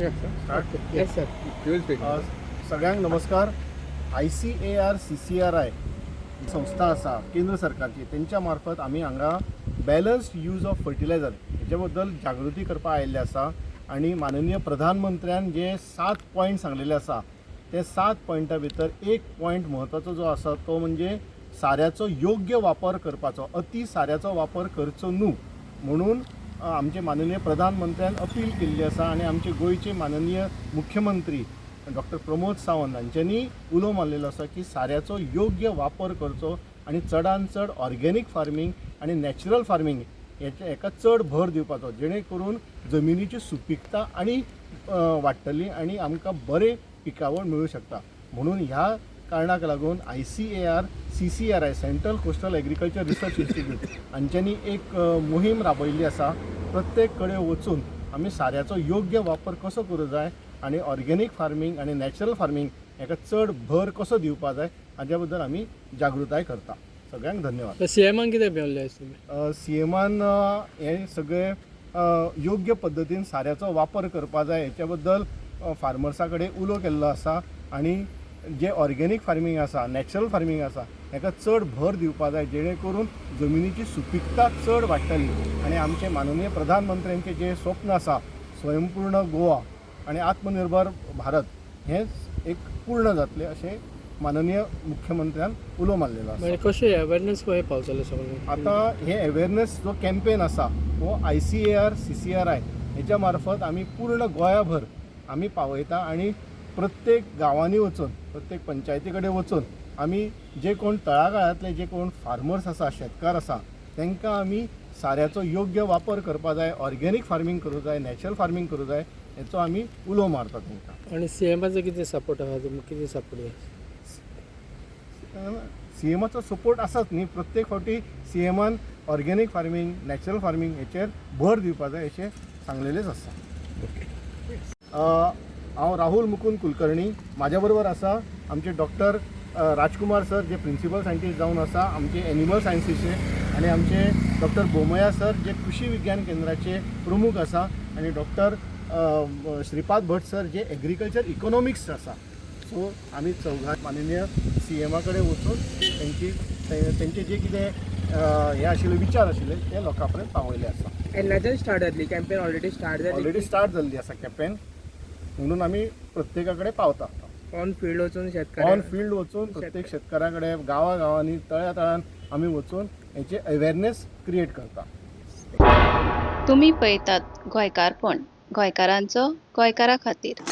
Yes sir. सगळ्यांक नमस्कार. ICAR सीसीआरआय संस्था आसा केंद्र सरकारची, तेंच्या मार्फत आमी हांगा बॅलन्स्ड यूज ऑफ फर्टिलायझर हेच्या बद्दल जागृती करपाक आयिल्ले आसा. आनी माननीय प्रधानमंत्र्यान जे सात पॉयंट सांगलेले आसा, ते सात पॉयंटा भितर एक पॉयंट म्हत्वाचो जो आसा तो म्हणजे साऱ्याचो योग्य वापर करपाचो, अती साऱ्याचो वापर करचो न्हू म्हणून आमचे माननीय प्रधानमंत्र्यान अपील केल्ली आसा. आनी आमचे गोंयचे माननीय मुख्यमंत्री डॉक्टर प्रमोद सावंत हांच्यांनी उलो मारलेलो आसा की साऱ्याचो योग्य वापर करचो आनी चडान चड ऑर्गेनीक फार्मींग आनी नॅचरल फार्मींग हेचे हेका चड भर दिवपाचो, जेणे करून जमिनीची सुपिकता आनी वाडटली आनी आमकां बरें पिकावळ मेळूं शकता. म्हणून ह्या कारणाक लागून ICAR CCRI, central coastal agriculture research institute हांच्यांनी एक मोहीम राबयल्ली आसा. प्रत्येक कडेन वचून आमी साऱ्याचो योग्य वापर कसो करूं जाय आनी ऑर्गेनीक फार्मींग आनी नॅचरल फार्मींग हेका चड भर कसो दिवपा जाय हाज्या बद्दल आमी जागृताय करता. सगळ्यांक धन्यवाद. सीएमान कितें मेळ्ळें तुमी? सीएमान हें सगळें योग्य पद्दतीन साऱ्याचो वापर करपा जाय हेच्या बद्दल फार्मर्सा कडेन उलो केल्लो आसा. आनी जे ऑर्गेनीक फार्मींग आसा, नॅचरल फार्मींग आसा, हेका चड भर दिवपा जाय, जेणे करून जमिनीची सुपिकता चड वाडटली आनी आमचे माननीय प्रधानमंत्र्यांचे जे स्वप्न आसा, स्वयंपूर्ण गोवा आनी आत्मनिर्भर भारत, हें एक पूर्ण जातलें अशें माननीय मुख्यमंत्र्यान उलो मारलेलो आसा. म्हणजे कशें अवेरनेस खंय पावतलें सगळ्यांक? आतां हे अवेरनेस जो कॅम्पेन आसा हो आयसीएआर सीसीआरआय हेच्या मार्फत आमी पूर्ण गोंयाभर आमी पावयता. आनी प्रत्येक गांवांनी वचून, प्रत्येक पंचायती कडेन वचून आमी जे कोण तळागाळांतले जे कोण फार्मर्स आसा, शेतकार आसा, तांकां आमी साऱ्याचो योग्य वापर करपा जाय, ऑर्गेनीक फार्मींग करूं जाय, नॅचरल फार्मींग करूं जाय, हेचो आमी उलो मारता तांकां. आनी सीएमाचो कितें सपोर्ट आसा? तुमकां कितें सपोर्ट जाय? सीएमाचो सपोर्ट आसाच न्ही. प्रत्येक फावटी सीएमान ऑर्गेनीक फार्मींग, नॅचरल फार्मींग हेचेर भर दिवपा जाय अशें सांगलेलेच आसा. हांव राहुल मुकुंद कुलकर्णी. म्हाज्या बरोबर आसा आमचे डॉक्टर राजकुमार सर, जे प्रिंसिपल सायंटिस्ट जावन आसा आमचे एनिमल सायन्सीचे, आनी आमचे डॉक्टर बोमया सर, जे कृषी विज्ञान केंद्राचे प्रमुख आसा, आनी डॉक्टर श्रीपाद भट सर, जे एग्रीकल्चर इकॉनॉमिक्स आसा. सो आमी चौगां माननीय सीएमा कडेन वचून तेंची तेंचे जे कितें हे आशिल्ले, विचार आशिल्ले, ते लोकां पर्यंत पावयले आसा. केन्नाच्यान स्टार्ट जातली कॅम्पेन? ऑलरेडी स्टार्ट जाली? ऑलरेडी स्टार्ट जाल्ली आसा कॅम्पेन, म्हणून आमी प्रत्येका कडेन पावता. ऑन फिल्ड वचून ऑन शेतकऱ्यांक फिल्ड वचून प्रत्येक शेतकऱ्या कडेन, गांवा गांवांनी, तळ्या तळ्यान आमी वचून हेचे अवेरनेस क्रिएट करता. तुमी पळयतात गोंयकारपण, गोंयकारांचो गोंयकारा खातीर.